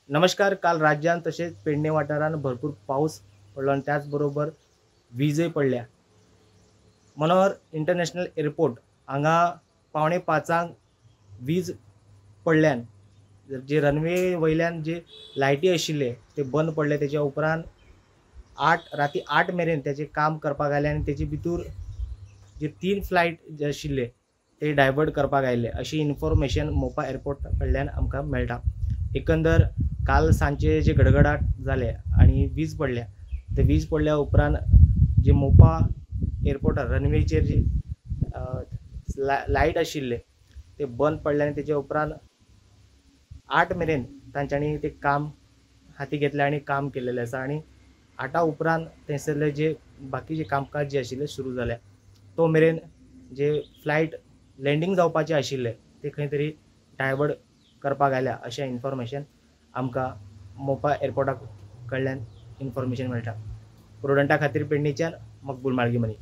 नमस्कार. काल राज्यांत तशेंच पेडणे वाठारांत भरपूर पावस पडलो आनी त्याच बरोबर वीजय पडल्या. मनोहर इंटरनॅशनल एअरपोर्ट हांगा 4:45 वीज पडल्यान जे रनवे वयल्यान जे लायटी आशिल्ले ते बंद पडले. तेच्या उपरांत राती 8 मेरेन तेचें काम करपाक आयलें आनी तेचे भितूर जे 3 फ्लायट जे आशिल्ले ते डायवर्ट करपाक आयले अशी इन्फॉर्मेशन मोपा एअरपोर्ट कडल्यान आमकां मेळटा. एकंदर काल सांजचे जे गडगडाट जाले आनी वीज पडल्या, ते वीज पडल्या उपरांत जे मोपा एअरपोर्टार रनवेचेर जे लायट आशिल्ले ते बंद पडले आनी तेच्या उपरांत 8 मेरेन तांच्यांनी ते काम हाती घेतलें आनी काम केलेलें आसा. आनी 8 उपरांत थंयसरले जे बाकीचे कामकाज जे आशिल्ले सुरू जाले. तो मेरेन जे फ्लायट लँडींग जावपाचे आशिल्ले ते खंय तरी डायवर्ट करपाक आयल्या अशें इन्फॉर्मेशन आमकां मोपा एअरपोर्टा कडल्यान इन्फॉर्मेशन मेळटा. प्रुडंटा खातीर पेडणेच्यान मकबूल माळगीमनी.